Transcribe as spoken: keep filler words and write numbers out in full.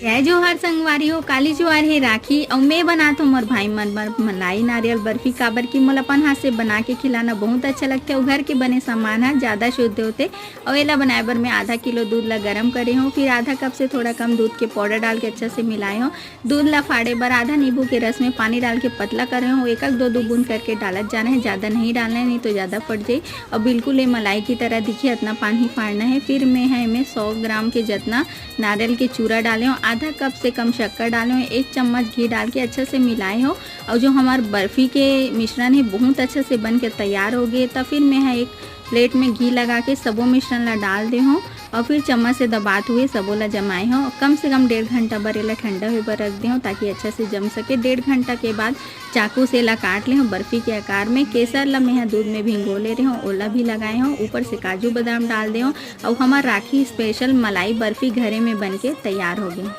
जय जोहार संगवारी हो, काली जुआर हे राखी, अउ मैं बनात हूँ मोर भाई मन बर मलाई नारियल बर्फी, काबर कि मोला अपन हाथ से बना के खिलाना बहुत अच्छा लगथे। अउ घर के बने सामान ह ज्यादा शुद्ध होथे। अउ एला बनाए बर मैं आधा किलो दूध ला गरम करे हूँ, फिर आधा कप से थोड़ा कम दूध के पाउडर डाल के अच्छा से मिलाए हूँ। दूध ला फाड़े बर आधा नींबू के रस में पानी डाल के पतला करे हूँ। एक एक दो दो बूंद करके डालत जाना है, ज्यादा नहीं डालना है, नहीं तो ज्यादा फट जाई। अउ बिल्कुल ये मलाई की तरह दिखे, इतना पानी फाड़ना है। फिर मैं है एमे सौ ग्राम के जितना नारियल के चूरा डाले हो, आधा कप से कम शक्कर डाले हो, एक चम्मच घी डाल के अच्छा से मिलाए हो। और जो हमार बर्फी के मिश्रण है बहुत अच्छा से बन के तैयार हो गए। तब फिर मैं है एक प्लेट में घी लगा के सबो मिश्रण ला डाल दे हो और फिर चम्मच से दबात हुए सबो ला जमाए हो। कम से कम डेढ़ घंटा बर एला ठंडा हुए बर रख दे हो, ताकि अच्छा से जम सके। डेढ़ घंटा के बाद चाकू से एला काट ले हो बर्फी के आकार में। केसर ला मैं ह दूध में भिंगो ले रहे हो, ओला भी लगाए हो। ऊपर से काजू बादाम डाल दे हो। और हमार राखी स्पेशल मलाई बर्फी घरे में बन के तैयार हो गए।